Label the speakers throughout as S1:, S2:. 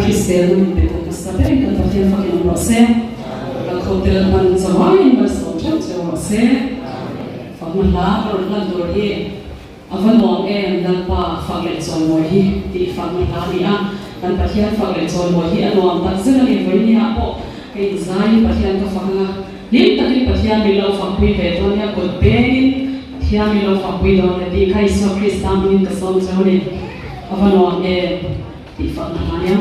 S1: hriselna min pe tu hmasa berin kan Pathian fakin awm rawh se. Kalkhote Lalpan zawaiin malsawm theuh cheu rawh se. Fakna hla ka rawn hlan tur hi a va nuam em, Lalpa fak leh chawimawi hi tih fakna hla a ni a, kan Pathian fak leh chawimawi hi a nuam tak zet a ni. Vawinia pawh ka inzaiin Pathian ka fak anga, hlim takin Pathian min lo fakpui ve dawn nia, kut bengin Pathian min lo fakpui dawn nia tih kha Isua Krista hmingin ka sawm cheu a ni. A va nuam em tih fakna hla nia.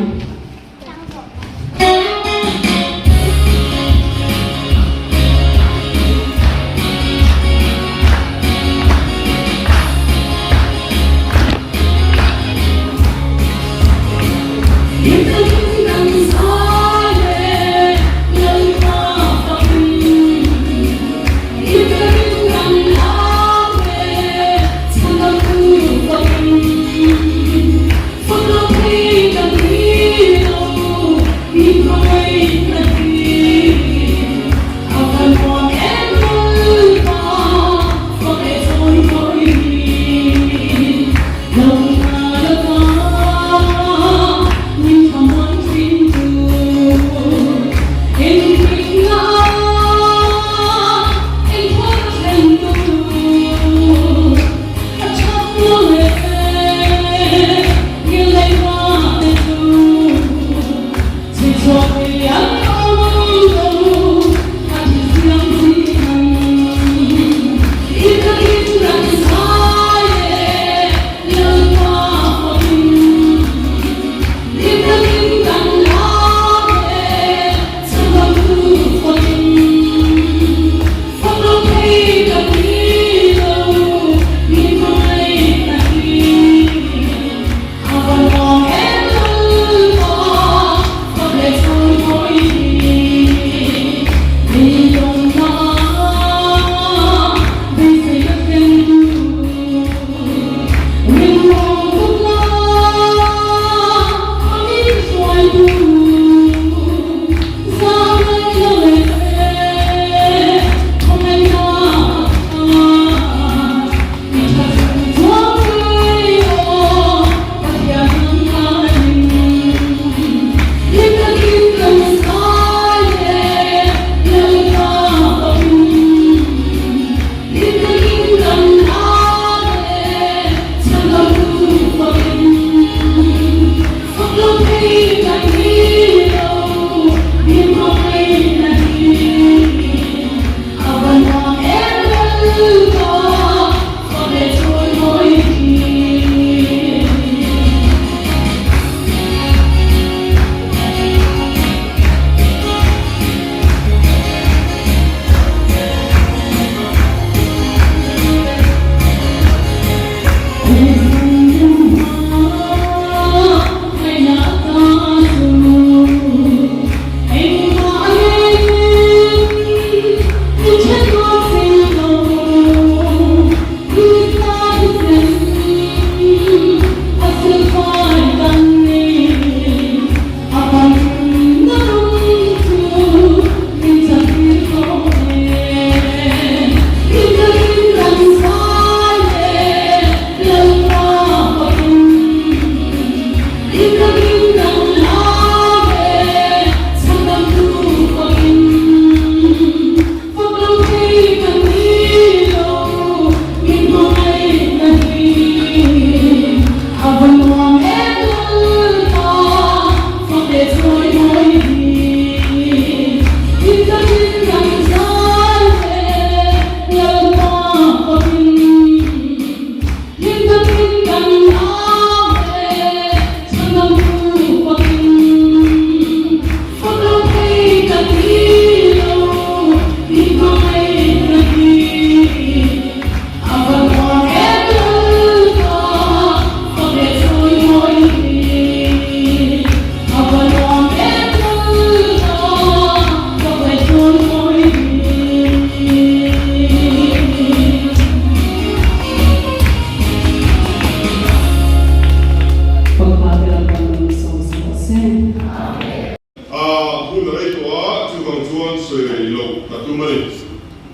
S2: A hun a rei tawh a, chuvang chuan sawi rei loh ka tum a ni.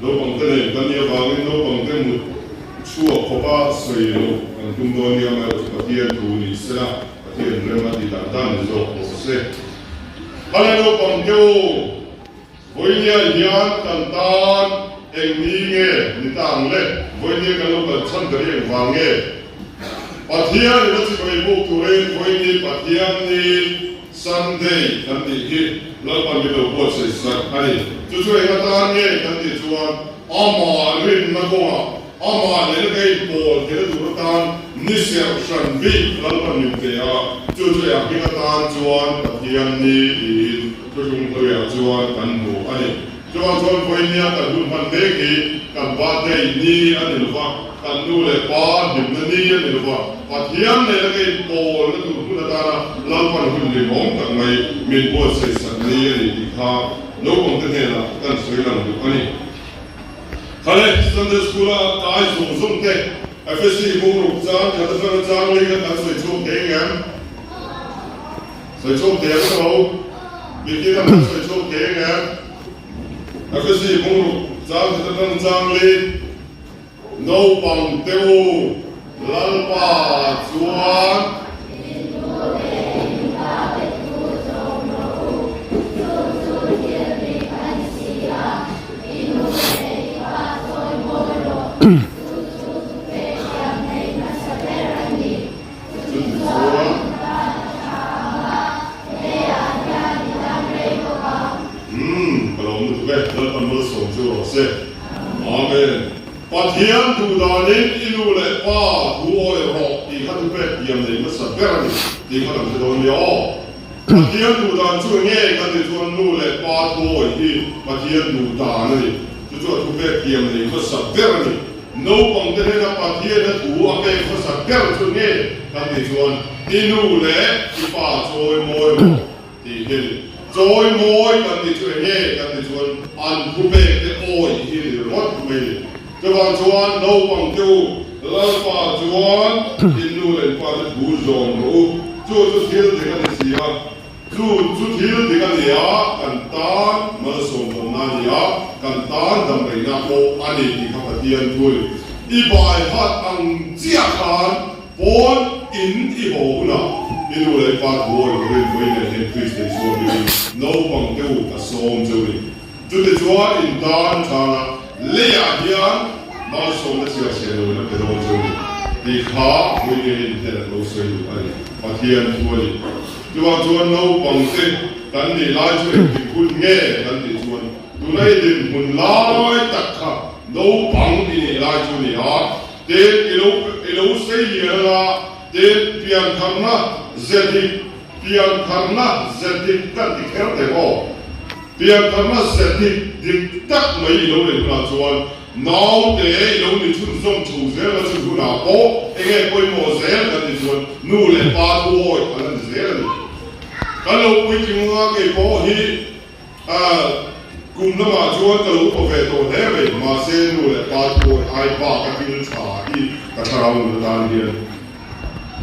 S2: Naupangte nen kan nih avangin naupangte mut chhuak khawpa sawi loh kan tum dawn nia, amaherawhchu Pathian thu ni sela, Pathian rem a ti dan dan ni zawk bawk se. se. Hale naupang te u, Vawinia hian kan tan eng ni nge ni ta ang le? Vawinia kan lo kal chhan ber hi engvang nge? Pathian in a chibai buk turin Vawini Pathian ni Sunday kan tih hi Lalpan min lo buatsaih sak a ni. Chu chu eng atan nge kan tih chuan amah rinna kawngah amah nena ka inpawl theihna tur atan ni serh hran bik Lalpan min pe a, chu chu a hming atan chuan Pathian ni tiin Thuthlung hnuaiah chuan kan hmu a ni. Chuvang chuan vawinia kan hun hman mek hi kan birthday ni a ni lova, kan nu leh pa hlimna ni a ni lova, Pathian nena ka inpawlna tur hmun atana Lalpan hun limawm tak mai min buatsaih sak ni a ni tih kha naupangte hnenah kan sawi lang duh a ni. Khale Sunday School-a kai zawng zawng te FSC bungruk chang khat atanga chang lei kha kan sawi chhuak thei engem? Sawi chhuak thei ang tho. Bikin a kan sawi chhuak thei ang em? Efesi bungruk chang khat atang chang li naupang te u Lalpa chuan. Chutih chuan Umm ka lo lutuk e, Lalpan malsawm chu rawh se. Amen. Pathian duh danin i nu leh pa thu awi rawh tih kha thupek tiam nei hmasa ber a ni tih kha kan hre dawn nia aw. Pathian duh dan chu enge kan tih chuan nu leh pa thu awi hi Pathian duh dan a ni. Chu chu a thupek tiam nei hmasa ber a ni. Naupangte hnena Pathiana thu a pek hmasa ber chu nge kan tih chuan i nu leh i pa chawi mawi rawh tih hi a ni. Chawi mawi kan tih chu enge kan tih chuan an thu pek te awi hi a ni ringawt mai a ni. Chuvang chuan naupangte u, Lalpa chuan in nu leh in pa te thu zawm rawh u, chu chu thil dik a ni si a. Chu chu thil dik a ni a, kan tan malsawmdawmna a ni a, kan tan damreihna pawh a ni tih kha Pathian thu a ni. I bai hat ang chiah khan pawn in i haw hunah i nu leh i pa thu awi turin vawiin leh hian Krista Isua hmingin naupang te u ka sawm cheu ni. Chutichuan in tan chana leiah hian malsawmna chhiar chhiar loin a pe dawn cheu ni tih kha vawiin leh hian in hnenah ka lo sawi duh a ni. Pathian thu a ni. Chuvang chuan naupangte kan nih lai chu engtik hun nge kan tih chuan tuna i dinhmun lai tak kha naupang i nih lai chu ni a, tin i lo i lo sei lian anga tin piantharna ze dik piantharna ze dik kan ti kher teh aw. Piantharna ze dik dik tak mai i lo neih hunah chuan Naute i lo ni chhunzawm chho zel a chhun hunah pawh enge pawimawh zel kan ti chuan nu leh pa thu awi an la ni zel a ni. Kan lo puitling anga kei pawh hi kum lamah chuan ka lo upa ve tawh hle mai mahse nu leh pa thu awi ai bak a thil tha hi ka thlarau nun atan hian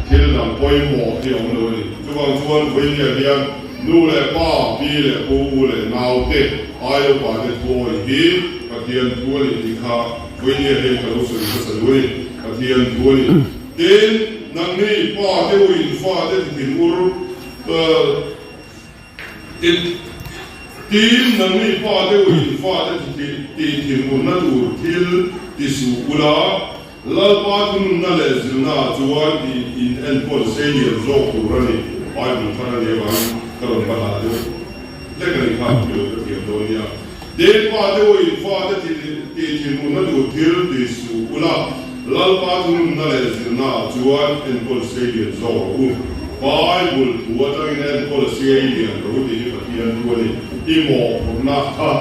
S2: Thil dang pawimawh hi a awm lo a ni. Chuvang chuan vawinia hian nu leh pa, pi leh pu, u leh nau te, ai lo pa te thu awi hi Pathian thu a ni tih kha vawinia hian ka lo sawi hmasa duh a ni. Pathian thu a ni. Tin, nangni pa te u in fa te ti thin ur Tin, tin, nangni pa te u in fa te ti tih thin urna tur thil ti suh ula, Lalpa thununna leh zilna ah chuan i in enkawl sei lian zawk tur a ni. Bible thar a nih avangin ka rawn va dah deuh hlek a ni kha, mi lo ka thiam dawn nia. Tin, pa te u in fa te tih thin urna tur thil ti suh ula, Lalpa thununna leh zilna ah chuan enkawl sei lian zawk rawh u. Bible thu atangin enkawl sei lian rawh u tih hi Pathian thu a ni. I mawhphurhna kha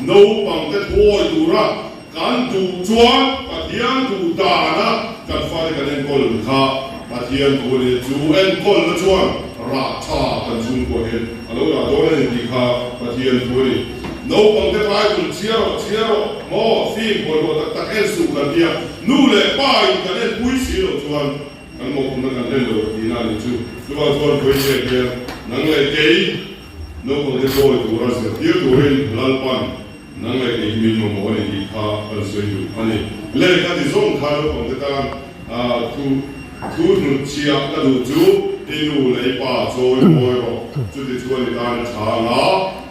S2: naupangte thuawi tura Kan duh chuan Pathian duh dana kan fate kan enkawl kha Pathian thu a ni. Chu enkawlna chuan rah tha kan chhungkua hian a lo dah dawn a ni tih kha Pathian thu a ni. Naupangte Bible chhiar rawh chhiar rawh maw film bawlhhlawh tak tak en suh kan tia nu leh pa in kan enpui si loh chuan kan mawhphurhna kan hlen lo tihna a ni chu. Chuvang chuan vawiin hian nang leh kei naupangte dawi tura zirtir turin Lalpan Nang leh kei hi min mamawh a ni tih kha kan sawi duh a ni. Lehkha ti zawng kha naupangte tan thu thu hnutchhiah ka duh chu. I nu leh i pa chawimawi rawh, chutichuan i tan a tha ang a,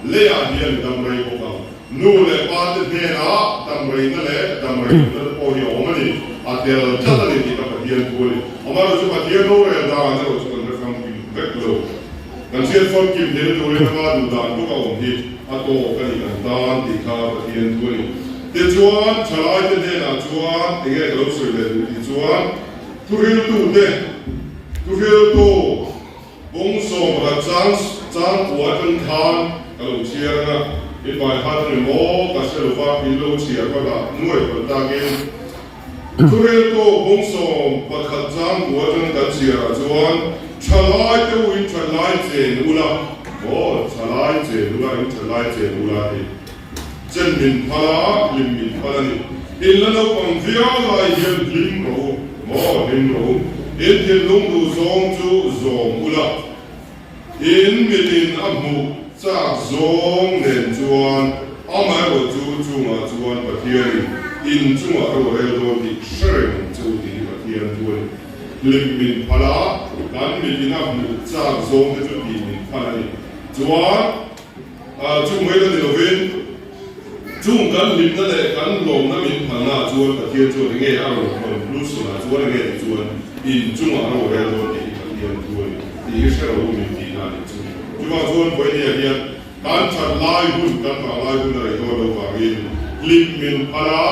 S2: leiah hian i dam rei bawk ang. Nu leh pa te hnenah dam reina leh dam rei lohna te pawh hi a awm a ni, a tel tlat a ni tih ka Pathian thu a ni. Amaherawhchu chu Pathian rorel dan erawh chu kan hre famkim vek lo. Kan hriat famkim theihna turin ama duh dan bawk a awm hi a tawk a ni kan tan tih kha Pathian thu a ni. Tichuan, thalaite hnenah chuan enge ka lo sawi leh duh tih chuan thuriltute, thuriltu bawng 11 chang changkua atang khan ka lo chhiar ang a, in bai khan a ni maw ka hre lova in lo chhiar ka dah nuai palh takin Thureltu bawng 11 changkua atang kan chhiarah chuan thalaite u in thalai chen ula, aw thalai chen ula in thalai chen ula tih. Chen min phal a, hlim min phal a ni. In la naupang viau lai hian hlim rawh u, maw hlim rawh u. In thinlung duh zawng chu zawm ula, in mitin a hmuh chak zawng nen chuan amaherawh chu chungah chuan Pathianin in chungah ro rel dawn tih hre reng ang che u tih hi Pathian thu a ni. Hlim min phal a, kan mitin a hmuh chak zawng te chu tih min phal a ni. Chuan. Chung mai la ni lovin, chung kan hlimna leh kan lawmna min phalnaah chuan Pathian chuan enge a rawn conclusion ah chuan enge tih chuan in chungah a ro rel dawn tih hi Pathian thu a ni tih hi hre lo min tihna a nih chu. Chuvang chuan Vawinia hian kan that lai hun, kan vang lai hun a rei dawn lo vangin hlim min phal a,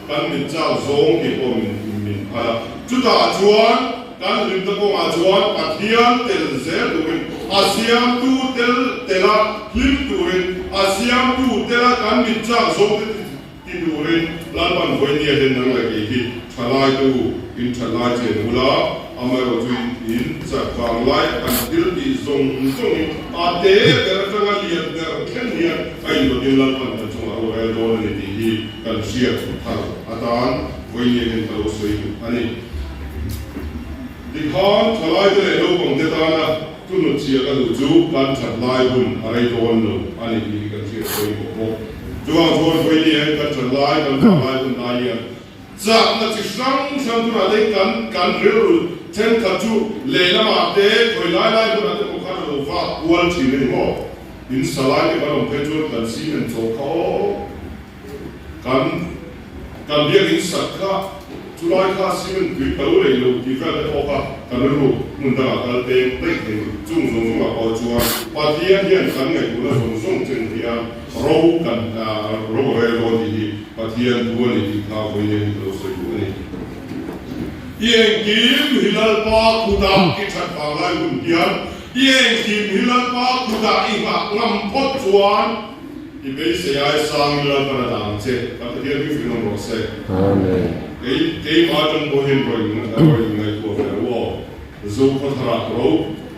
S2: kan mit chak zawng tih pawh min min phal a. Chutah chuan Kan hlimna kawngah chuan Pathian tel zel turin, a siamtu tel tela hlim turin, a siamtu tela kan mit chak zawngte ti turin Lalpan vawinia hian nang leh kei hi thalaitu in thatlai chen ula, amaherawhchu in chak vanglai an thil tih zawng zawngin a te ber atanga lian ber thleng hian a indawtin Lalpan kan chungah ro rel dawn a ni tih hi kan hriat thar atan vawinia hian ka lo sawi duh a ni. Tikhan thalaite leh naupangte tana thunut chhia ka duh chu kan that lai hun a rei dawn lo a ni tih hi kan hriat pawimawh bawk. Chuvang chuan vawiin hian kan that lai, kan vah lai hun lai hian chakna chi hrang hrang tunah te kan kan rilru thenkhat chu lehlamah te khawi lai lai hmunah te pawh khan a lo vak kual thin a ni maw? In sa lai te kan awm phei chuan kan cement chawh kha aw. Kan kan biakinn sak kha chulai kha cement tui ka lo lei lo tih vel te pawh kha kan rilru hmun dangah kal peng daih thei chung zawng zawngah pawh chuan Pathian hian kan ngaihtuahna zawng zawng chen hian ro kan ro a rel dawn tih hi Pathian thu a ni tih kha vawiin hi ka lo sawi duh a ni. I engkim hi Lalpa kutah i that vang lai hun hian i engkim hi Lalpa kutah i nghah ngam phawt chuan I beisei ai sangin Lalpan a dah ang che, kan Pathian hi fing awm rawh se.
S3: Amen.
S2: Kei keimah atang pawh hian rawn rawn inngaihtuah ve ru aw. Zokhawtharah ro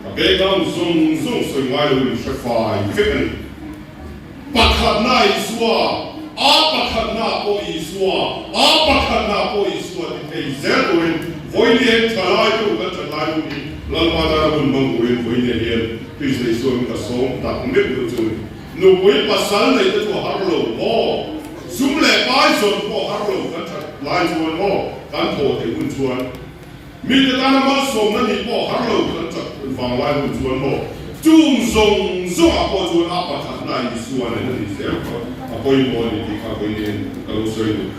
S2: ka background zawng zawng sawi ngai lo in hre fai vek a ni. Pakhatna Isua, a pakhatna pawh Isua, a pakhatna pawh Isua ti thei zel turin vawiin thalai te u kan thatlai hun hi Lalpa tana hun hmang turin vawiin hian Krista Isua in ka sawm tak meuh deuh chu a ni. Nupui pasal nei te chu a har lo maw? Zum leh pai zawn pawh a har lo kan that lai chuan maw? Kan thaw theih hun chuan mite tana malsawmna nih pawh a har lo kan that vang lai hun chuan maw? Chung zawng zawngah pawh chuan a pakhatna Isua nen a nih zel kha a pawimawh a ni tih kha vawiin ka lo sawi duh.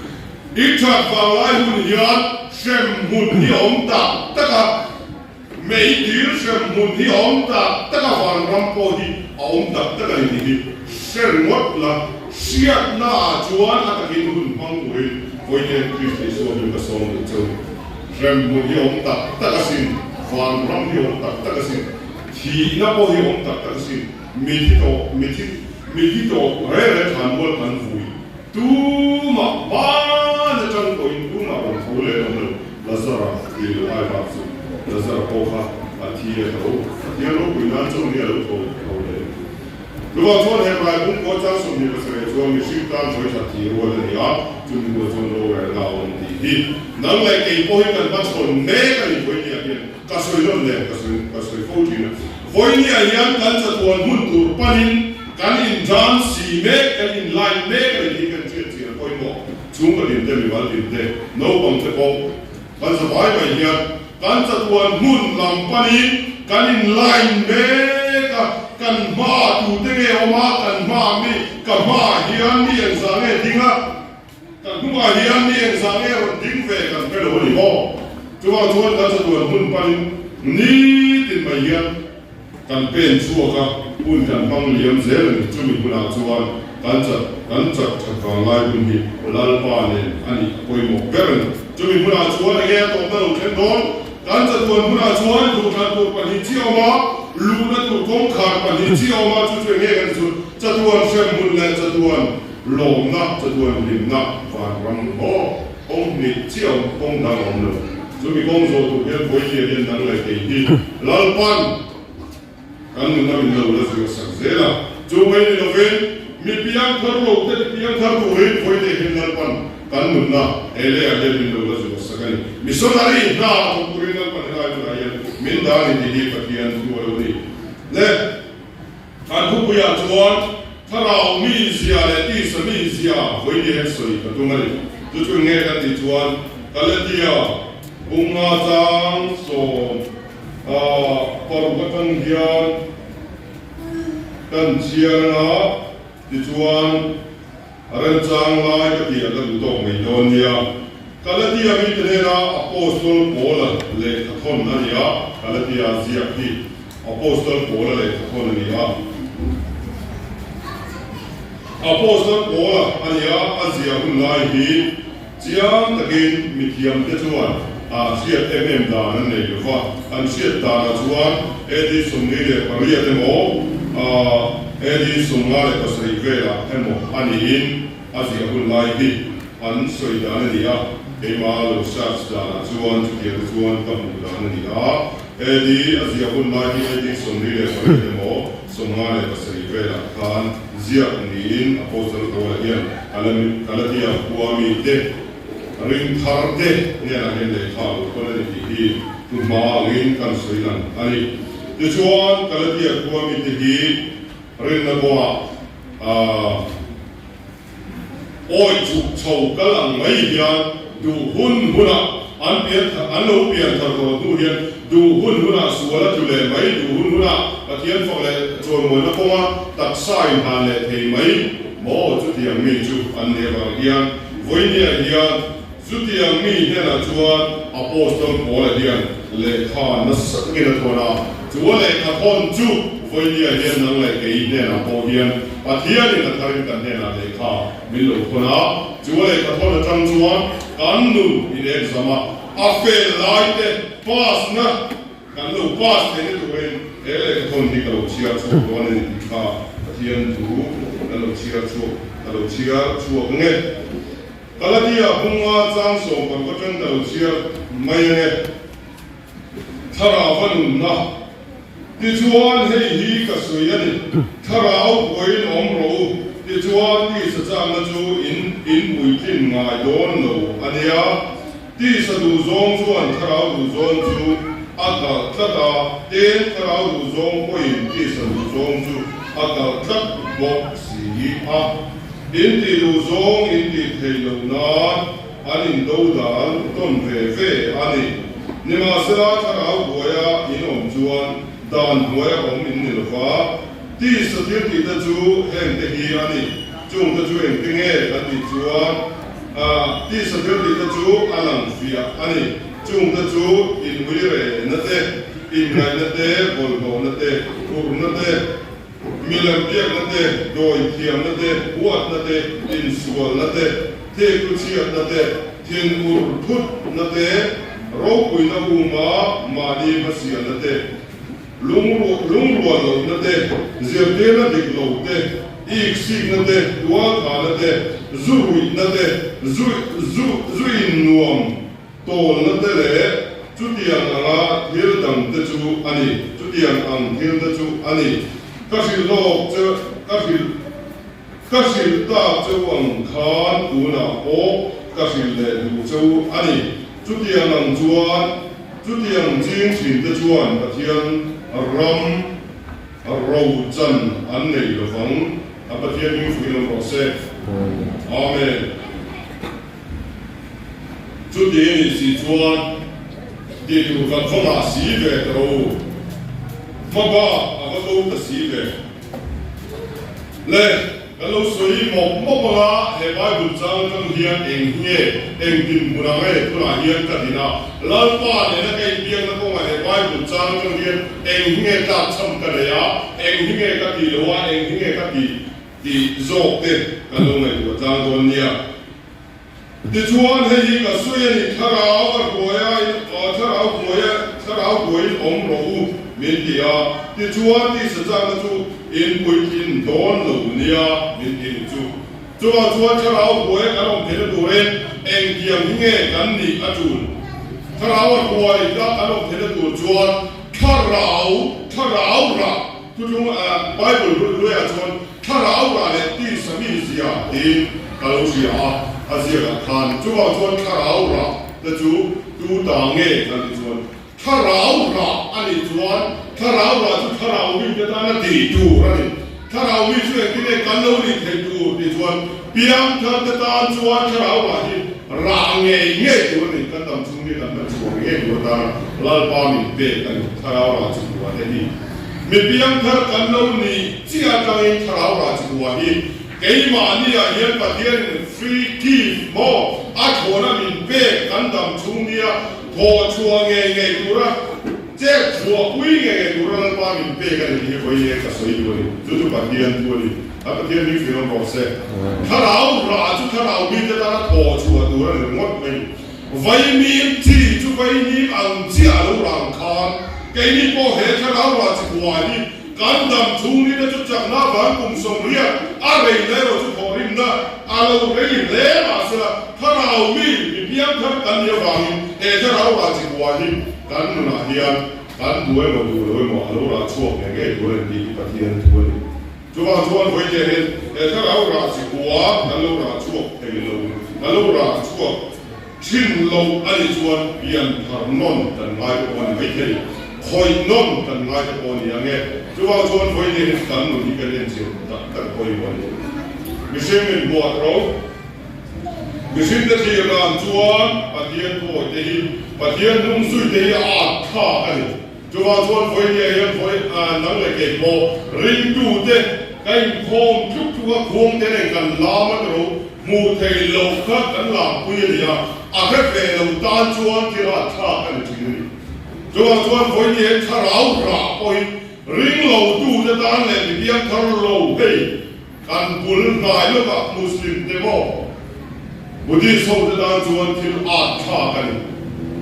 S2: I that vang lai hun hian hremhmun hi a awm tak tak a. Mei dil hrem hmun hi a awm tak tak a, vanram pawh hi a awm tak tak a ni tih hi hre ringawt la, hriatna ah chuan a takin hun hmang turin vawiin Krista Isua hming ka sawm duh cheu. Hrem hmun hi a awm tak tak asin, vanram hi a awm tak tak asin, thihna pawh hi a awm tak tak asin, mithi tawh, mithi, mithi tawh reng reng thlanmual kan vui tumah hmaan atang pawhin tumah rawn tho leh awm lo. Lazara tih loh ai bak chu Lazara pawh kha a thi a tho. Pathian ropui nan chuan hi a lo tho tho leh. Chuvang chuan Hebrai pumkua chang 27 chuan mihring tan vawi that thih rual a ni a, chumi hnuah chuan rorelna a awm tih hi nang leh kei pawh hi kan hmachhawn mek a ni. Vawinia hian ka sawi nawn leh ka sawi ka sawi fo thin a. Vawinia hian kan chatuan hmun tur panin kan indan si mek, kan inline mek a ni tih hi kan hriat chian pawimawh. Chhungkaw din te, mimal din te, naupang te pawh kan zavai mai hian kan chatuan hmun lam panin Kan in line mek a, kan hmaah tute nge awm a, kan hmaah mi, ka hmaah hian mi engzah nge ding a, kan hnungah hian mi engzah nge rawn ding ve kan hre lo a ni maw? Chuvang chuan kan chatuan hmun panin nitin mai hian Kan pen chhuak a, hun kan hmang liam zel a ni. Chumi hunah chuan kan chat kan chat that vang lai hun hi Lalpa nen a nih a pawimawh ber a ni. Chumi hunah chuan enge a tawpna lo thleng dawn? Kan chatuan hunah chuan duhthlan tur pahnih chi a awm a, luhna tur kawngkhar pahnih chi a awm a, chu chu enge kan ti chu chatuan hremhmun leh chatuan lawmna, chatuan hlimna vanram maw kawng hnih chi a awm, kawng dang a awm lo. Chumi kawng zawh tur hian vawiin hian dang leh kei hi Lalpan kan nuna min lo la zir sak zel a. Chu mai ni lovin mi piang thar lo te ti piang thar turin vawiin hian Lalpan kan nunna he leiah hian min lo la zir sak a ni. Missionary hna thawk turin Lalpan helai hmunah hian min dah a ni tih hi Pathian thu a lo ni. Le. Kan thupuiah chuan thlarau mizia leh tisa mizia vawi ni hian sawi ka tum a ni. Chu chu nge kan tih chuan Galatia bunga chang 16 atang hian kan chhiar anga tichuan A remchang lai ka tih a ka duh tawk mai dawn nia. Galatia mite hnena Apostol Paula lehkha thawn a ni a, Galatia ziak hi Apostol Paula lehkha thawn a ni a. Apostol Paula a ni a, a ziah hun lai hi chiang takin mithiamte chuan a hriat em em dan an nei lo va, an hriat danah chuan AD 48 emaw, AD 57 velah emaw a niin a ziah hun lai hi an sawi dan a ni a, keimah lo search danah chuan chutiang te chuan ka hmuh dan a ni a, AD a ziah hun lai hi AD 48 emaw, 57 velah khan ziak niin Apostle Paula hian Galatia khua mite Ring thar te hnenah hian lehkha a lo thawn a ni tih hi thu hma angin kan sawi lang a ni. Tichuan, Galatia khua mite hi rinna kawngah awi chhuk chho kal ang mai hian duh hun hunah an pian an lo pian thar tawh hnu hian duh hun hunah sual a tlu leh mai, duh hun hunah Pathian fak leh chawimawina kawnga taksa inhlan leh thei mai maw chutiang mi chu an nih avang hian Vawinia hian chutiang mi hnenah chuan Apostol Paula hian lehkha nasa takin a thawn a, chu a lehkha thawn chu Vawinia hian nang leh kei hnenah pawh hian Pathianin a tharin kan hnenah lehkha min lo thawn a, chu a lehkha thawn atang chuan kan nun in exam a, a fel lai te pass na kan lo pass theihna turin he lehkha thawn hi ka lo chhiar chhuak dawn a ni tih kha Pathian thu ka lo chhiar chhuak ka lo chhiar chhuak ang e. Galatia bunga chang 10 atang ka lo chhiar mai ang e. Thlarau va nunna tichuan hei hi ka sawi a ni, Thlarau buaiin awm rawh u, tichuan tisa chakna chu in in puitlin ngai dawn lo a nia. Tisa duhzawng chuan thlarau duhzawng chu a kalh tlat a, tin thlarau duhzawng pawhin tisa duhzawng chu a kalh tlat bawk si a. In tih duhzawng in tih theih loh nan an indo dan tawn ve ve a ni. Nimahsela thlarau buaia in awm chuan dan hnuaia awm in ni lova, tisa thil tihte chu hengte hi a ni. Chungte chu engte nge kan tih chuan, A tisa thil tihte chu a lang fiah a ni. Chungte chu inhuirehna te, inngaihna te, bawlhhlawhna te, phurna te, milem biakna te, dawithiamna te, huatna te, insualna te, thikluchhiatna te, thinur thutna te, ropuina uma mahni hmasialna te, Lungrual lohna te, zirtirna dik lo te, iksikna te, tualthahna te, zu ruihna te, zu zu zu innuam tawlna te leh chutiang anga thil dang te chu a ni, chutiang ang thil te chu a ni. Ka hrilh lawk che, ka hrilh ka hrilh tak che u ang khan tunah pawh ka hrilh leh duh che u a ni. Chutiang ang chuan Chutiang ching thinte chuan Pathian ram rochan an nei lovang. A Pathian hming fuih lo rawh se. Amen. Chuti a nih si chuan tih tur kan va ngah si ve ta ro. Hmabak a va ko ta si ve. Le, kan lo sawi mawp mawp ang a, he Bible chang atang hian eng hi nge, eng dinhmun ang nge tunah hian ka din a, Lalpa nena ka inbiakna kawngah he Bible chang atang hian eng hi nge tlakchham ka nei a, eng hi nge ka tih lo a, eng hi nge ka tih tih zawk te kan lo ngaihtuah tlang dawn nia. Tichuan, hei hi ka sawi a ni, Thlarau a hruai a, thlarau hruai a, thlarau hruaiin awm rawh u, min ti a. Tichuan, tisa chakna chu in puitlin dawn lo nia, min ti ni chu. Chuvang chuan thlarau hruai a kan awm theihna turin engtiang hi nge kan nih a tul? Thlarau a hruai a kan awm theihna tur chuan thlarau, thlarau rah, Thutlung Bible hluiah chuan thlarau rah leh tisa mi zia tiin ka lo hria a, a ziakah khan chuvang chuan thlarau rah te chu tu ta nge kan ti chuan thlarau rah a nih chuan thlarau rah chu thlarau mite tana tih tur a ni. Thlarau mi chu engtin nge kan lo nih theih tur tih chuan piangthar te tan chuan thlarau rah hi rah ngei ngei tur a ni. Kan dam chhung hi kan hman chhuah ngei tur atana Lalpa min pek a ni thlarau rah chi hmuah te hi. Mi piangthar kan lo nih chiah atangin thlarau rah chi hmuah hi keimahniah hian Pathianin free gift maw a thlawna min pek kan dam chhung nia thawh chhuah ngei ngei tura Chet chhuah pui nge nge tura Lalpa min pek a ni tih hi vawi nge ka sawi duh a ni. Chu chu Pathian thu a ni. A Pathian hi hrilh rawh se. Thlarau rah chu thlarau mite tana thaw chhuah tur a ni ringawt mai ni. Vaimim chi chu vaimim ang chiah a lo rang khan keini pawh he thlarau rah chi buai hi kan dam chhung nite chu chakna avang kum 80 a rei na erawh chu thawhrimna a lo rei hle mahsela thlarau mi mi piangthar kan nih avangin he thlarau rah chi buai hi Kan nunah hian kan duh emaw duh lo emaw a lo rah chhuak ngei ngei tur a ni tih hi Pathian thu a ni. Chuvang chuan vawi te hian he thlarau rah chi hua kan lo rah chhuak thei lo, kan lo rah chhuak thin lo a nih chuan pian thar nawn kan ngai te pawh a ni maithei, khawih nawn kan ngai te pawh a ni ang e. Chuvang chuan vawi te hian kan nun hi kan enchir tak tak pawimawh a ni. Mihring in buat ro. Mihringte thlir dan chuan Pathian pawh te hi Pathian hnung zui te hi a at thlak a ni. Chuvang chuan vawinia hian vawi nang leh kei pawh ringtute ka inkhawm tluk tluk a khuang te nen kan lam a tiro hmuh theih loh kha kan lampui a ni a, a hre ve lo tan chuan thil at thlak a ni thin a ni. Chuvang chuan vawinia hian thlarau rah pawhin ring lotute tan leh mi piangthar lo hei Kan bul hnai lawkah Muslim te maw Buddhist ho te tan chuan thil at thlak a ni.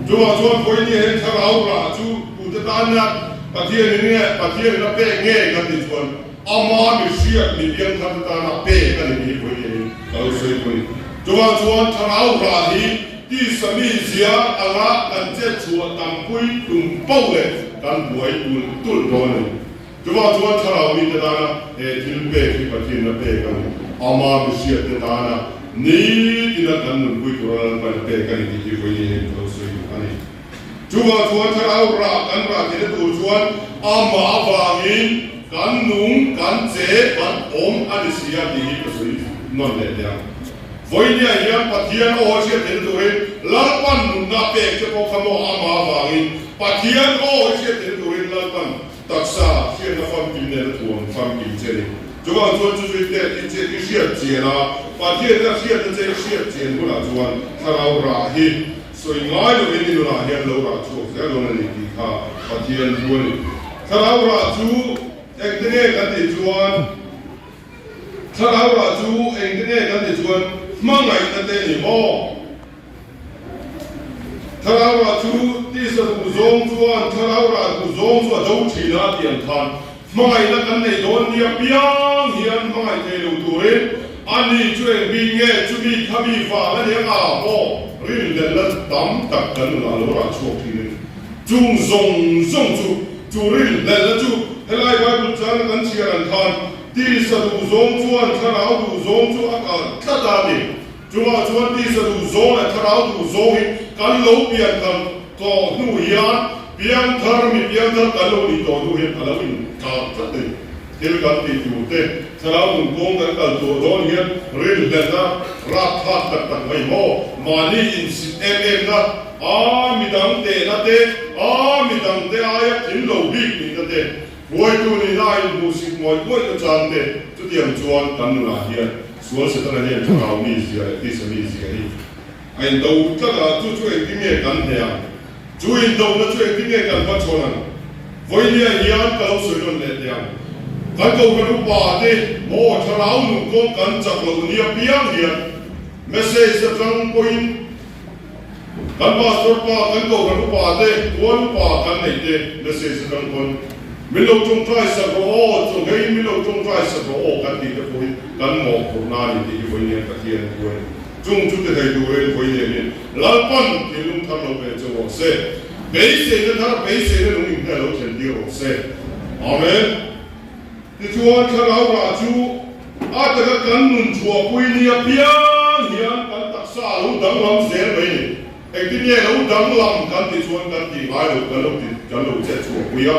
S2: Chuvang chuan vawinia hian thlarau rah chu tute tan hian Pathianin nge Pathianin a pek nge kan tih chuan ama mi hriat mi piangthar te tan a pek a ni tih hi vawinia hi ka lo sawi pawh a ni. Chuvang chuan thlarau rah hi tisa mi zia anga kan chet chhuah tampui tum poh leh kan buai tulh tulh dawn a ni. Chuvang chuan thlarau mite tana he thil pek hi Pathianna pek a ni. Ama mihriatte tana nitina kan nunpui tura Lalpaina pek a ni tih hi vawiin hian ka lo sawi duh a ni. Chuvang chuan thlarau rah kan rah theihna tur chuan amah avangin kan nung, kan che, kan awm a ni si a tih hi ka sawi nawn leh teh ang. Vawinia hian Pathian aw a hriat theihna turin Lalpan nunna pek che pawh kha maw amah avangin Pathian aw i hriat theihna turin Lalpan Taksa hriatna famkim nen a thuam famkim che ni. Chuvang chuan chu zui tet i che i hriat chian a, Pathianna hriatna che i hriat chian hunah chuan thlarau rah hi sawi ngai lovin i nunah hian lo rah chhuak zel dawn a ni tih kha Pathian thu a ni. Thlarau rah chu engte nge kan tih chuan Thlarau rah chu engte nge kan tih chuan hmangaihna te a ni maw? Thlarau rah chu tisa duh zawng chuan thlarau rah duh zawng chu a do thin a tih ang khan hmangaihna kan neih dawn nia piang hian hmangaih thei lo turin a ni chu eng bik nge chumi kha mi vang a nia nga pawh rinhlelhna tam tak kan nunah a lo rah chhuak thin a ni. Chung zawng zawng chu chu rinhlelhna chu helai Bible chana kan chhiar ang khan tisa duh zawng chuan thlarau duh zawng chu a kal tlat a ni. Chungah chuan tisa duh zawng leh thlarau duh zawng hi kan lo pian thar tawh hnu hian piangthar mi piangthar kan lo nih tawh hnu hian a lo inkar tlat a ni. Thil kan tih tur te, thlarau nun kawng kan kal tawh dawn hian rinhlelhna rapthlak tak tak mai maw? Mahni insit em em na, a midang tehna te, a midang te aia tling lo bik nihna te. Hruaitu nihna a inhmuhsik ngawih ngawih na chang te chutiang chuan kan nunah hian sual Setana hian thlarau mizia leh tisa mizia hi a indo tlat a, chu chu engtin nge kan hneh ang? Chu indohna chu engtin nge kan hmachhawn ang? Vawinia hian ka lo sawi nawn leh teh ang. Kan kohhran upa te maw thlarau nun kawng kan chak loh nia piang hian message atang pawhin Kan pastor pa, kan kohhran upa te, tual upa kan neih te message atang pawn min lo tawngtai sak rawh aw, chaw ngeiin min lo tawngtai sak rawh aw kan tih te pawh hi kan mawhphurhna a ni tih hi vawiin hian Pathian thu a ni. Chung chu ti thei turin vawiin hianin Lalpan thinlung thar lo ve che rawh se, beiseina thar, beiseina nung in hna lo thlen tir rawh se. Amen. Tichuan thlarau rah chu a taka kan nun chhuahpui ni apiang hian kan taksa a lo danglam zel mai ni. Engtin nge lo danglam kan tih chuan kan tih ngai loh kan lo ti kan lo chet chhuahpui a,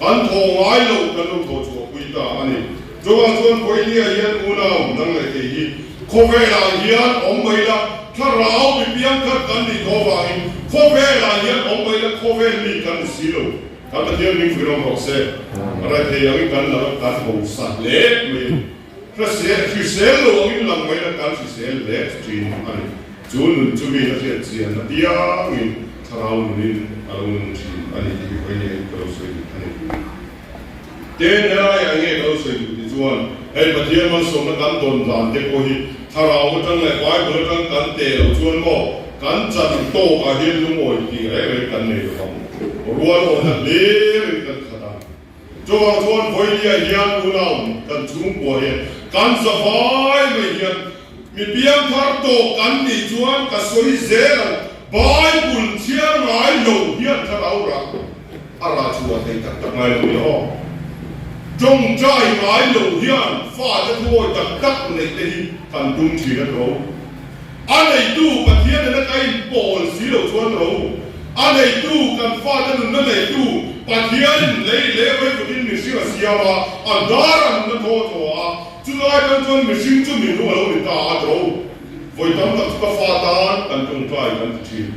S2: kan thawh ngai loh kan lo thawh chhuahpui ta a ni. Chuvang chuan Vawinia hian unau nang leh kei hi khawvelah hian awm mai la, thlarau mi piangkhat kan nih tawh avangin khawvelah hian awm mai la khawvel mi kan ni si lo. Kan Pathian hming vui rawng rawh se. Rethei angin kan lang a, kan hausa hle mai a ni. Hrisel, hrisel lo angin lang mai la, kan hrisel hle thin a ni. Chu nun chu mi a hriat chian apiangin thlarau nunin a lo nung thin a ni tih hi vawiin ka lo sawi duh a ni. Tin, helaiah nge ka lo sawi duh ti chuan hei Pathian malsawmna kan dawn dan te pawh hi thlarau atang leh Bible atang kan teh loh chuan maw kan chan tawkah hian lungawi tih reng reng kan nei lo vang. Rual awhna hlirin kan khat a. Chuvang chuan vawinia hian unau kan chhungkua hian kan zavai mai hian mi piangthar tawh kan nih chuan ka sawi zel ang Bible chhiar ngai lo hian thlarau rah A rah chhuah thei tak tak ngai lo ni aw. Tawngtai ngai lo hian fate thuawi tak tak neih te hi kan tum thin a tho. A neitu Pathian nena ka inpawl si lo chuan ro. A neitu kan fate nunna neitu Pathianin lei leh vaikutin mihring a siam a, a dar a nunna thaw thaw a, chulai tan chuan mihring chu minung a lo ni ta a tho. Vawi tam tak chu ka fa tan kan tawngtai kan ti thin.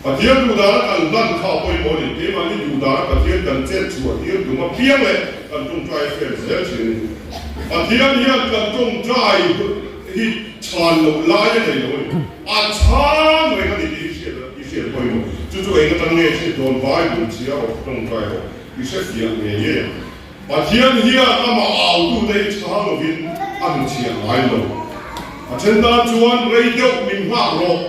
S2: Pathian duhdana kan hlan kha a pawimawh a ni. Keimahni duhdana Pathian kan chet chhuah tir tum apiang leh kan tawngtai fel zel thin a ni. Pathian hian kan tawngtai hi chhan loh lai a nei lo a ni. A chhang reng a ni tih hi hriat i hriat pawimawh. Chu chu eng atang nge hriat dawn Bible chhia rawh tawngtai rawh i hrefiah ngei ngei ang. Pathian hian amah autute hi chhang lovin a hnuchhiah ngai lo. A then tan chuan rei deuh min nghak rawh.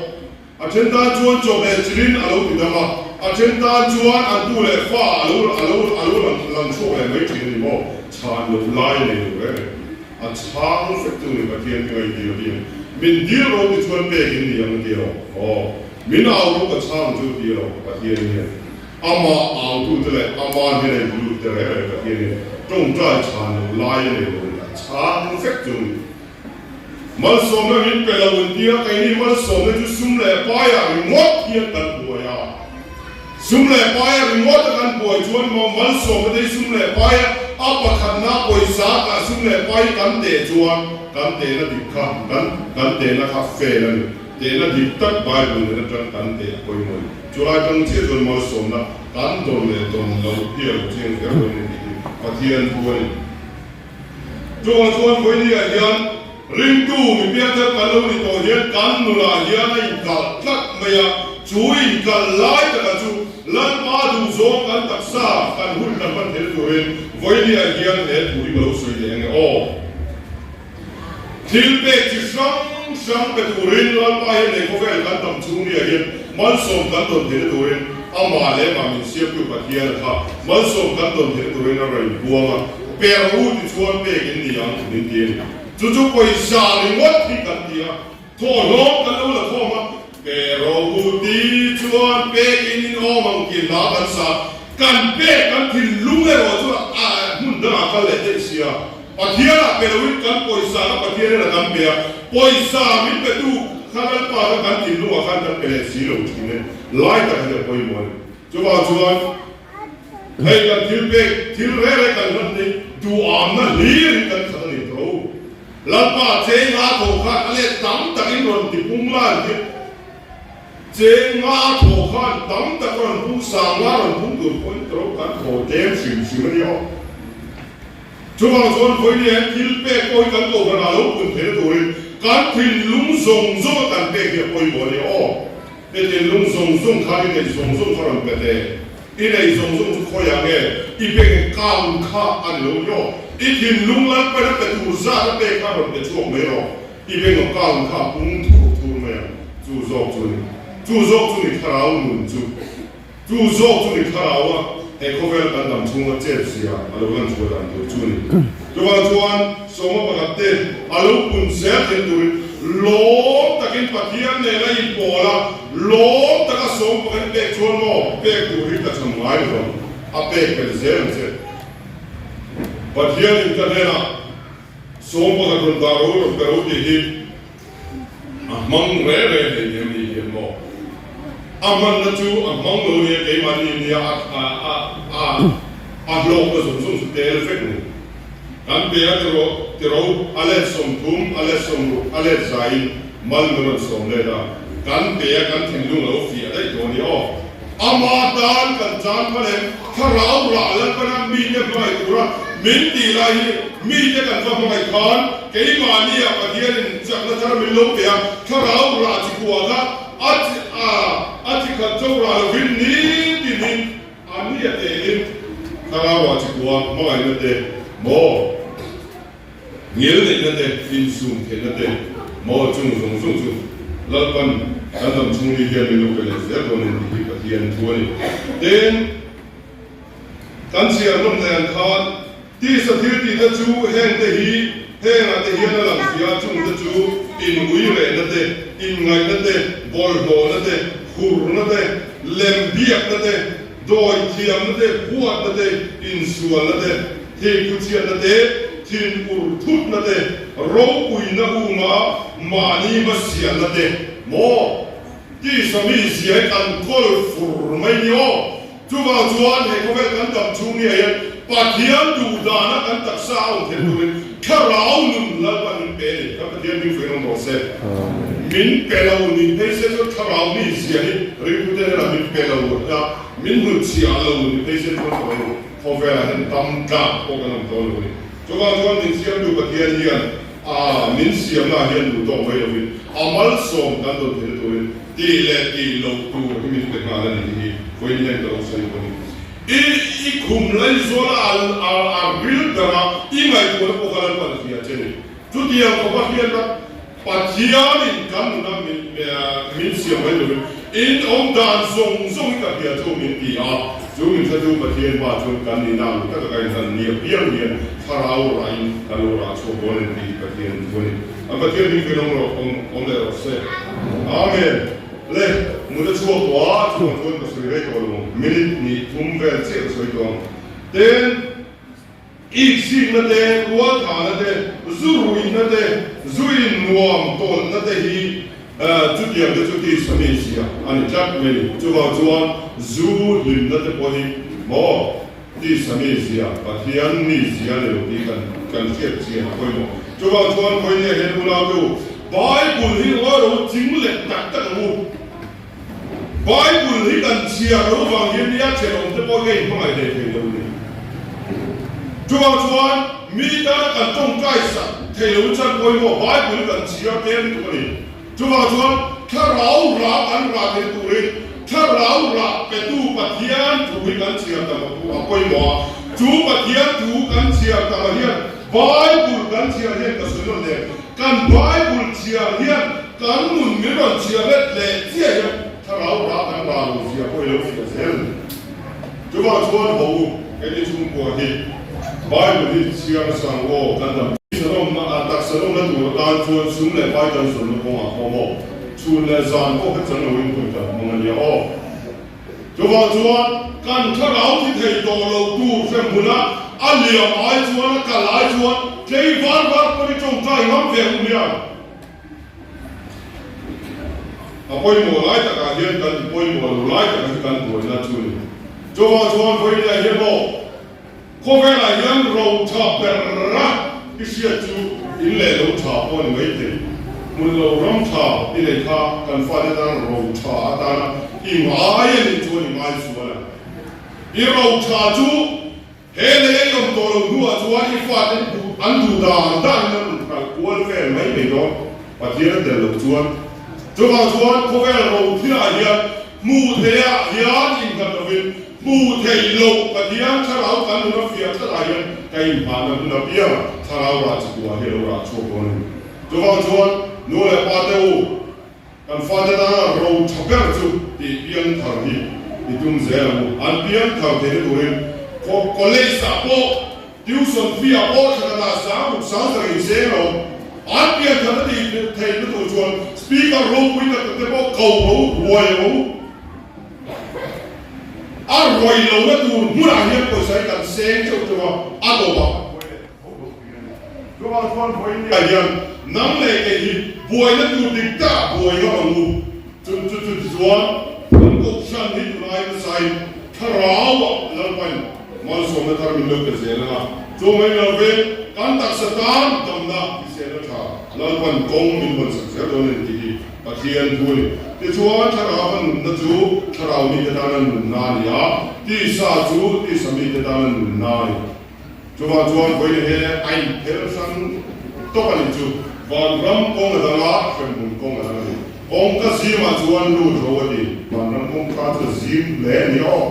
S2: A then tan chuan chawhmeh chilin a lo ti dam a, a then tan chuan an tu leh fa a lo a lo a lo lang lang chhuak leh mai thin a ni maw? Chhan loh lai nei lo reng reng. A chhang vek chu ni Pathian hi ngaih dil hi ang. Min dil ro ti chuan pek in ni ang a ti lo. Aw, min au ro ka chhang chu ti lo Pathian hian. Amah au tu te leh ama hnena in lut te reng reng Pathian hian tawngtai chhan loh lai a nei lo a ni. A chhang vek chu ni. Malsawmna min pe lo an tia, keini malsawmna chu sum leh paiah ringawt hian kan buai a. Sum leh paia ringawt a kan buai chuan maw malsawmna te hi sum leh paia a pakhatna pawisa kah sum leh pai kan teh chuan kan tehna dik kha kan kan tehna kha fail a ni. Tehna dik tak Bible nen atang kan teh a pawimawh a ni. Chulai tang chiah chuan malsawmna kan dawn leh dawn loh hi a lo chiang kher dawn a ni tih hi Pathian thu a ni. Chuvang chuan vawinia hian ringtu mi piangthar kan lo ni tawh hian kan nunah hian a inkalh tlat mai a, chu inkalh lai taka chu Lalpa duhzawng kan taksa kan hun kan hman theihna turin vawinia hian he thu hi ka lo sawi leh ange aw. Thil pek chi hrang hrang pe turin Lalpa hian lei khawvel kan tam chhung nia hian malsawm kan dawn theihna turin amah leh amah min siamtu Pathian a kha malsawm kan dawn theihna turin a rawn inpuang a, pe rawh u ti chuan pek in ni ang min ti a ni. Chu chu pawisa ringawt hi kan ti a, thawhlawm kan lo la khawm a, pe rawh u ti chuan pek in in awm ang tih hla kan sa, kan pek kan thinlung erawh chu a hmun dangah kal leh daih sia. Pathian ah pe loin kan pawisa kha Pathian in a kan pe a, pawisa min pe tu kha Lalpa kha kan thinlung ah khan kan pe leh si lo thin e, lai tak hi a pawimawh a ni. Chuvang chuan hei kan thil pek, thil reng reng kan hman hi duhamna hlir in kan khat a ni tho. Lalpa cheng a thawh khan a let tam tak in rawn ti pung la an ti. Cheng nga a thawh khan tam tak rawn pung, sang nga rawn pung tur pawhin tro kan thaw tlem hrim hrim a ni aw. Chuvang chuan vawiin hian thil pek pawh hi kan kohhran ah lo pun theihna turin kan thinlung zawng zawng a kan pek hi a pawimawh a ni aw. I thinlung zawng zawng khan i neih zawng zawng kha rawn pe teh. I neih zawng zawng chu khawiah nge i bank account kha a ni lo ni aw. I thinlung Lalpan a pe tur zat a pek kha rawn pe chhuak mai rawh. I bank account kha a pung thur thur mai ang. Chu zawk chu a ni. Chu zawk chu ni thlarau nun chu. Chu zawk chu ni thlarau a, he khawvel kan dam chhunga chet zia a lo lan chhuah dan tur chu a ni. Chuvang chuan sawma pakhat te a lo pun zel theih turin lawm takin Pathian nena inpawl a, lawm taka sawm pakhat i pek chuan maw pek tur hi ka cham ngai lo vang, a pek belh zel ang che. Pathianin ka hnenah sawm pakhat rawn dah ro rawn pe ro tih hi A hmang reng reng hlei nem ni hian maw? A hmanna chu a hmang lo nia keimahni nia a a a a a hlawkna zawng zawng chu tel vek ni. Kan pe a tiro tiro a let 30 a let 60 a let zaiin mal min rawn sawm let a, kan pe a kan thinlung a lo fiah daih tawh a ni aw. Ama tan kan chan kha lem thlarau rah Lalpana mite hmangaih tura min tih lai hi mite kan va hmangaih khan keimahnia Pathianin chakna thar min lo pe a, thlarau rah chi kua kha a chi a a chi khat cho rah lovin nitinin a nia tein thlarau rah chi kua hmangaihna te maw Ngil neihna te, insum theihna te, maw chung zawng zawng chu Lalpan kan dam chhung ni hian min lo pe leh zel dawn a ni tih hi Pathian thu a ni. Tin, kan chhiar hlawm nen khan tisa thil tihte chu hengte hi hengah te hian a lang fia a, chungte chu inui rehna te, inngaihna te, bawlhhlawhna te, hurna te, lem biakna te, Dawithiamna te, huatna te, insualna te, thingkhuchhiatna te, thinur thutna te, ropuina uma mahni hmasialna te maw tisa mi zia hi kan kawl fur mai ni aw. Chuvang chuan he khawvel kan dam chhung ni ah hian Pathian duh dana kan taksa a awm theih turin Thlarau nun Lalpan min pe a ni. Kan Pathian hming fei rawng rawh se. Min pe lo ni phei se chuan Thlarau mi zia hi ringtute hnenah min pe lo a, min hnutchhiah lo ni phei se chuan ka lo khawvelah hian tam tlak pawh kan awm dawn lo a ni. Chuvang chuan min siamtu Pathian hian a min siamnaah hian duh tawk mai lovin a malsawm kan dawn theihna turin tih leh tih loh tur hi min pe nghal a ni tih hi vawiin hian ka lo sawi bawk a ni. I i khum laizawl a a a ril ber a, i ngaihtuahna pawh kha Lalpan a hria che ni. Chutiang khawpa hriatna Pathianin kan nuna min min siam mai lovin in awm dan zawng zawng hi ka hria chu min ti a, chu min hretu Pathian hma chuan kan nihna ang taka ka inhlan ni apiang hian thlarau rahin kan lo rah chhuak dawn em tih hi Pathian thu a ni. An Pathian hming fel awm rawh awm awm leh rawh se. Amen. Le, mut a chhuak tawh a, chuvang chuan ka sawi rei tawh lo ang, minute hnih thum vel chiah ka sawi tawh ang. Tin. Iksikna te, rualthahna te, zu ruihna te, zu in nuam tawlhna te hi chutiang te chu tisa mi zia a ni tlat mai ni. Chuvang chuan zu hlimna te pawh hi maw tisa mi zia, Pathian mi zia a ni lo tih kan kan hriat chian a pawimawh. Chuvang chuan vawinia hian unau te u, Bible hi ngawi lo ching leh tak tak ang u. Bible hi kan chhiar lo vang hian nia thenawm te pawh hi a inhmangaih hle thei lo a ni. Chuvang chuan mi tana kan tawngtai sak thei lo chuan pawimawh Bible hi kan chhiar tlem lutuk a ni. Chuvang chuan thlarau rah kan rah theih turin thlarau rah petu Pathian thu hi kan chhiar tam a pawimawh a. Chu Pathian thu kan chhiar tamah hian Bible kan chhiar hian ka sawi nawn leh. Kan Bible chhiar hian kan nun min rawn chhiar let leh chiah hian thlarau rah kan rah lo zia pawh i lo fiah zel a ni. Chuvang chuan ho u, keini chhungkua hi Bible hi chhiar nasa ang aw, kan dam taksa nawmna taksa nawmna tur atan chuan sum leh pai kan zawnna kawngah pawh maw chhun leh zan pawh kha chang loin hun kan hmang a nia aw. Chuvang chuan kan thlarau thi thei tawh lo tur hremhmun a, a liam ai chuan a kal ai chuan tlei var var pawn i tawngtai ngam ve ang hian a pawimawh lai takah hian kan ti pawimawh lo lai takah hi kan buaina chu a ni. Chuvang chuan vawiinah hian maw Khawvelah hian ro tha ber a i hriat chu in leh lo tha pawh a ni mai thei. Hmun lo ram tha i nei kha kan fate tan ro tha atana i ngai a nih chuan i ngai sual ang. I ro tha chu. He lei a i awm tawh lo hnuah chuan i fate duh an duh dan danin an rawn kal kual vel mai mai dawn. Pathian a tel loh chuan. Chuvang chuan khawvel ro thilah hian hmuh theihah hian innghat lovin hmuh theih loh Pathian thlarau kan nun a fiah tlatah hian ka inhahna hun apiang thlarau rah chi kuah hi a lo rah chhuak dawn a ni. Chuvang chuan nu leh pa te u, Kan fate tana ro tha ber chu tih piang thar hi i tum zel ang u. An piang thar theihna turin college ah pawh, tuition fee ah pawh thla khatah 6000 7000 seng lo. An pian tharna tih theihna tur chuan speaker ropui tak tak te pawh ko ro ruai ang u. A ruai lohna tur hmunah hian pawisa hi kan seng teuh teuh a, a tawpah kan buai leh. Chuvang chuan vawinia hian nang leh kei hi buaina tur dik tak buai ngam ang u. Chu chu chu tichuan kan kohhran hi tunai hmasain thlarauah Lalpain malsawmna thar min lo pe zel ang a. Chu mai lo ve, kan taksa tan damna hriselna tha Lalpan kawng min hawnsak zel dawn a ni tih hi Pathian thu a ni. Tichuan thlarau a nunna chu thlarau mite tana nunna a ni a, tisa chu tisa mite tana nunna a ni. Chuvang chuan vawiin he a inphel hrang tawp a nih chu. Vanram kawng a dang a, hremhmun kawng a dang a ni. Kawngka zimah chuan lut ro a ti. Vanram kawngka chu a zim hle a ni aw.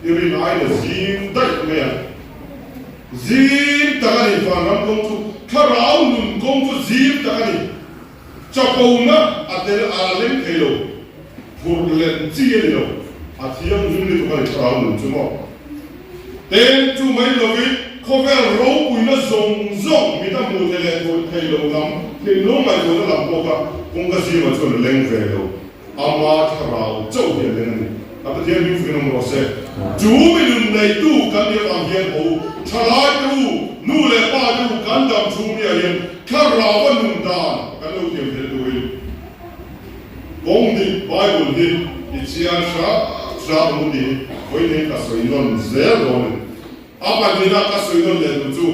S2: I rin aiin a zim daih mai a. Zim tak a ni vanram kawng chu. Thlarau nun kawng chu zim tak a ni. Chapona a tel a leng thei lo. Phurh len chi a ni lo. A thianghlim lutuk a ni thlarau nun chu maw. Teng chu mai lovin khawvel ropuina zawng zawng mit a hmuh theih leh thuih theih loh lam, thinlung ngaihtuahna lam pawh kha kawngka zimah chuan a leng ve lo. Ama thlarau chauh hi a leng a ni. A Pathian hming fukin awm rawh se. Chu mi nun neitu kan nih avang hian ho thalai te u, nu leh pa te u kan dam chhung nia hian thlarau a nun dan kan lo thiam theih turin Kawng dik Bible hi i chhiar hram hram ang u tih hi vawiin ka sawi nawn zel dawn a ni. A pahnihna ka sawi nawn leh duh chu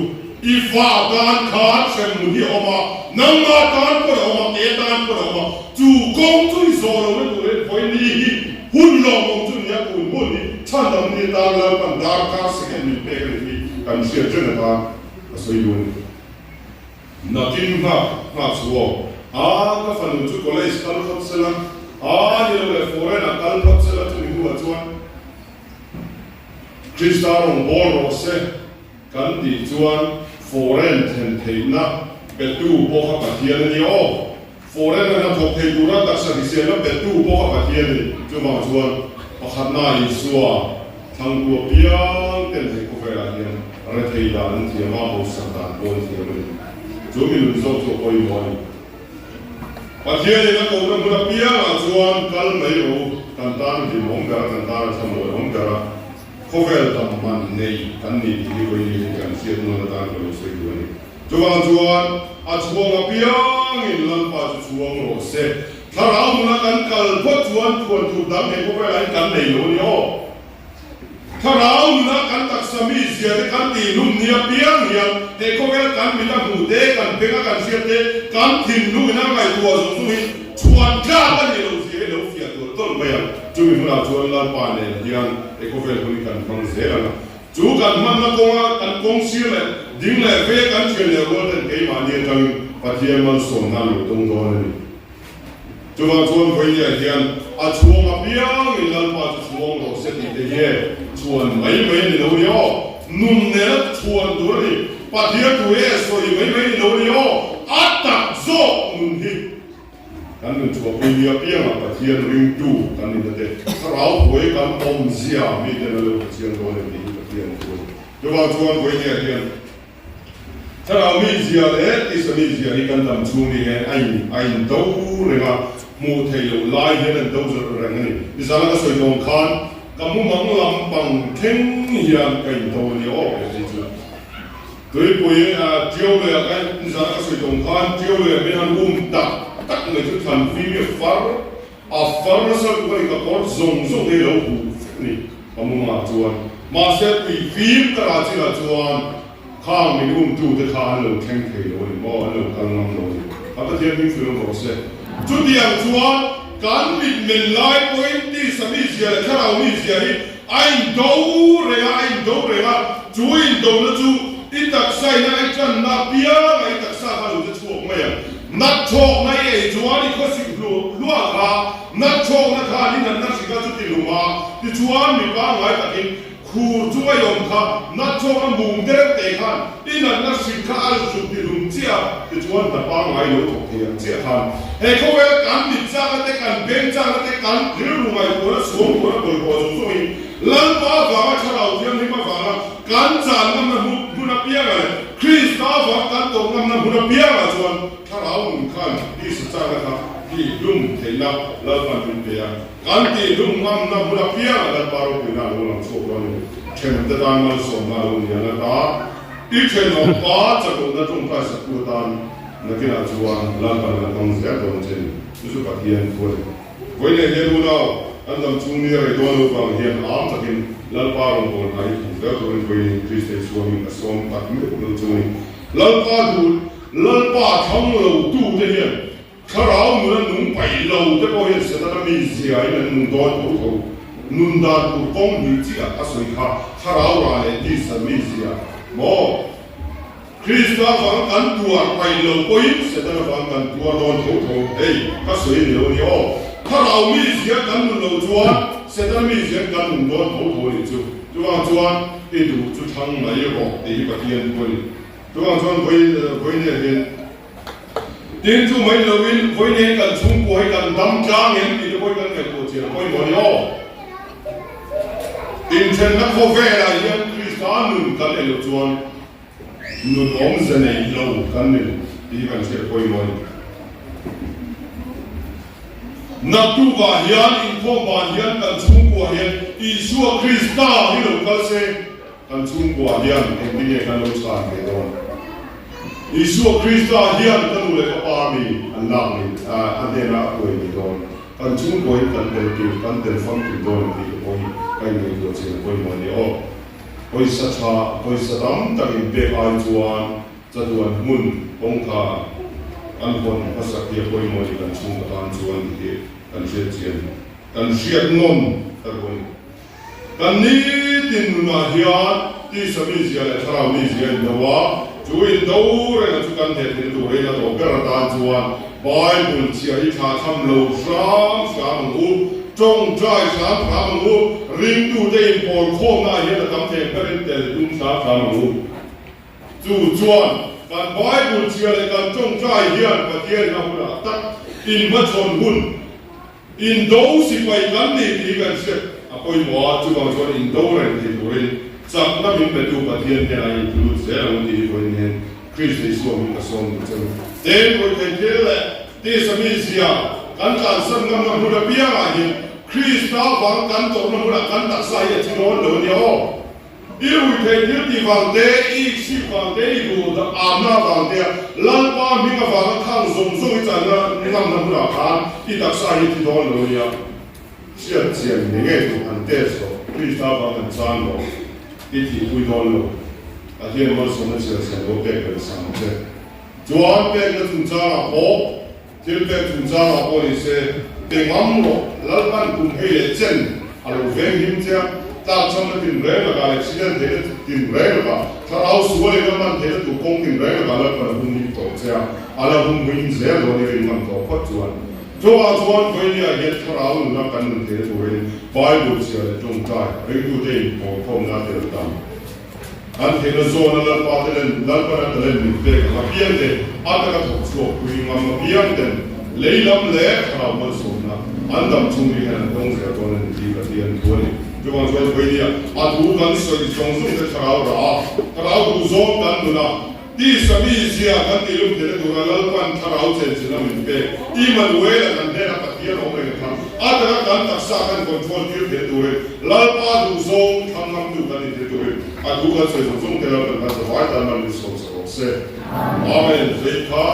S2: i fa tan khan hremhmun hi a awm a, nangma tan pawh a awm a, ke tan pawh a awm a, chu kawng chu i zawh lohna turin vawiin hi hun lawmawm chu nia tun hun hi chhandam ni atan Lalpan darkar second min pek a ni hi kan hriat reng atan ka sawi duh a ni. Nakin nghak nghak chu aw. A, ka fanu chu college kal phawt sela, a ni lo leh foreign ah kal phawt sela chumi hnuah chuan Krista rawn bawl rawh se kan tih chuan foreign thlen theihna petu pawh kha Pathian a ni aw. Foreign a hnathawk thei tura taksa hriselna petu pawh kha Pathian a ni. Chuvang chuan pakhatna Isua thlangtu apiang ten hei khawvelah hian rethei dan an thiam a, hausak dan pawh an thiam a ni. Chu mi nun zawk chu a pawimawh a ni. Pathianin a kohna hmun apiangah chuan kal mai rawh u, kan tan hlimawm ber a, kan tan a thlamuanawm ber a, khawvel tam man nei kan ni tih hi vawiin hi kan hriat nawn atan ka lo sawi duh a ni. Chuvang chuan a chhuang apiangin Lalpa chu chhuang rawh se. Thlarau nuna kan kal phawt chuan thuan tur dang he khawvelah hian kan nei lo a ni aw. Thlarau nuna kan taksa mi zia te kan tih hlum ni apiang hian he khawvel kan mit a hmuh te, kan beng a kan hriat te, kan thinlung in a ngaihtuah zawng zawng hi chhuan tlak a nih loh zia hi lo fiah tual tual mai ang. Chumi hmunah chuan Lalpa nen hian he khawvel hun hi kan hmang zel ang a. Chu kan hmanna kawnga kan kawng sir leh ding leh ve kan thian leh rual ten keimahni atangin Pathian malsawmna an lo dawng dawn a ni. Chuvang chuan vawinia hian a chhuang apiangin Lalpa chu chhuang rawh se tih te hi chhuan mai mai a ni lo ni aw. Nun nena chhuan tur a ni. Pathian thu e sawi mai mai a ni lo ni aw. A tak zawk nun hi. Kan nun chhuahpui ni apiangah Pathian ringtu kan nihna te, thlarau huai kan awmzia miten a lo hre chiang dawn em tih hi Pathian thu a ni. Chuvang chuan vawinia hian thlarau mizia leh tisa mizia hi kan dam chhung ni hian a in a in do reng a, hmuh theih loh lai hian a in do zawrh reng a ni. Nizana ka sawi tawng khan ka mumang lam pang thleng hian ka in do a ni aw he hi chu. Tuipui Ṭio leh a nizan a ka sawi tawng khan Ṭio leh min han um tak tak mai chu thlan fim hi a far a far nasa lutuk a ni ka kawr zawng zawng hi a lo huh vek a ni ka mumangah chuan mahse tui fim ka rah chinah chuan khang min um tu te kha an lo thleng thei lo a ni maw an lo kal ngam lo a ni a Pathian hming fir awm rawh se. Chutiang chuan kan mitmen lai pawhin tisa mizia leh thlarau mizia hi a indo reng a a indo reng a. Chu indona chu i taksa ina i tanna apianga i taksa kha lo che chhuak mai ang. Nat chhawkna i ei chuan i khawsik hluah kha nat chhawkna khan i natna hrik a chu ti lum a, tichuan mi pangngai takin Khur chu a awm kha, nat chawk a mum dereuh te khan i natna hrik kha a zuk ti hlum chiah a, tichuan hna pangngai lo thawk thei ang chiah khan he khawvel kan mit chakna te, kan beng chakna te, kan rilru ngaihtuahna suangtuahna bawlhhlawh zawng zawngin Lalpa avanga Thlarau Thianghlim avanga kan chan ngamna hmun apiangah leh Krista avanga kan tawrh ngamna hmun apiangah chuan Thlarau nun khan tisa chakna kha tihhlum theihna Lalpan min pe a. Kan tih hlum ngamna hmun apiangah Lalpa ropuina a lo lang chhuak dawn a ni. Thenawmte tan malsawmna a lo ni ang ata i thenawmpa chakawhna tawngtai saktu atan nakinah chuan Lalpan a la hmang zel dawn che ni. Chu chu Pathian thu a ni. Vawiin hian unau kan dam chung ni a rei dawn lo vang hian am takin Lalpa rawngbâwl hna hi thawk zel turin vawiin Krista Isua hming ka sawm tak meuh meuh chu a ni. Lalpa duh Lalpa thlang lo tute hian Thlarau nuna nung paih lo te pawh hian Setana mi ziain an nung dawn tho tho. Nun dan tur kawng hnih chiah a sawi kha thlarau rah leh tisa mi zia maw? Krista vang kan tuar paih lo pawhin Setana vang kan tuar dawn tho tho. Hei ka sawi a ni lo a ni aw. Thlarau mi zia kan nun loh chuan Setana mi ziain kan nung dawn tho tho a nih chu. Chuvang chuan i duh chu thlang mai rawh tih hi Pathian thu a ni. Chuvang chuan vawiin hian Tin, chu mai loin vawiin kan chhungkua hi kan dam tlang em tih te pawhin kan ngaihtuah chian a pawimawh a ni aw. Inthenna khawvelah hian Krista nun kan neih loh chuan nun awmze nei lo kan ni tih hi kan hriat pawimawh a ni. Naktukah hian inkhawm ban hian kan chhungkua hian Isua Krista hi lo kal se, Kan chhungkua hian engtin nge kan lo chhan ve dawn? Isua Krista hian ka nu leh ka pa mi an lak ni, a hnenah a kuai ni dawn. Kan chhungkua hi kan tel kim, kan tel famkim dawn ang tih te pawh hi ka inngaihtuah chian a pawimawh a ni aw. Pawisa tha, pawisa tam tak inpek ai chuan chatuan hmun kawngkhar kan hawn hmasak hi a pawimawh a ni kan chhungkaw tan chuan tih hi kan hriat chian, kan hriat nawm ta duh a ni. Kan nitin nunah hian tisa mizia leh thlarau mizia a indo a, chu indo renga chu kan hneh theihna turin a tawp ber atan chuan Bible chhiah hi thlah tham lo hram hram ang u, tawngtai hram hram ang u, ringtute inpawl khawmnaah hian a tam thei ang berin tel tum hram hram ang u. Chu chuan kan Bible chhiah leh kan tawngtai hian Pathianin a hunah tak inhmachhawn hun, Indo sipai kan ni tih kan hriat a pawimawh a, chuvang chuan indo reng thei turin chakna min petu Pathian hnenah i intulut zel ang tih hi vawiin hian Krista Isua min ka sawm duh che u. Tin, ruihtheih thil leh tisa mizia kan tlansan ngamna hmun apiangah hian Krista vang kan tawrhna hmunah kan taksa hi a thi dawn lo a nia aw. I ruihtheih thil tih vang te, i iksik vang te, i duh amna vang te a Lalpa hming avanga khang zawng zawng i channa ngamna hmunah khan i taksa hi thi dawn lo nia. Hriat chian ni ngei tur han test rawh, Krista vang han chan rawh, i thihpui dawn lo. Pathian malsawmna chhiar chhian lo pek belh sang che. Chuan pekna chungchangah pawh Thil pek chungchangah pawh ni se, pe ngam rawh, Lalpan kum hei leh chen a lo veng him che a, tlakchhamna tin reng lakah leh accident theihna tin reng lakah, thlarau sual in a hman theihna tur kawng tin reng lakah Lalpan a hum him tawh che a, a la hum huim zel dawn i rin ngam tawh phawt chuan. Chungah chuan Vawinia hian thlarau nuna kan nun theihna turin Bible chhiar leh tawngtai ringtute inpawlkhawmna a tel tam. An theihna zawna Lalpa te len Lalpana talent min pek ang apiang te a taka thawk chhuak pui ngam apiang ten lei lam leh thlarau malsawmna an dam chung ni hian an dawng zel dawn a ni tih Pathian thu a ni. Chuvang chuan Vawinia a thu kan sawi zawng zawng te thlarau rah a, thlarau duh zawng kan nun a, Tisa mizia kan tih lum theihna tura Lalpan thlarau chenchilh a min pek. Immanuela kan hnena Pathian awm reng kha a taka kan taksa kan control tir theihna turin Lalpa duhzawng thlang ngamtu kan inthei turin a thu kan sawi zawng zawng te Lalpan kan zavai tan mal min sawm sak rawh se. Amen. Zei kha.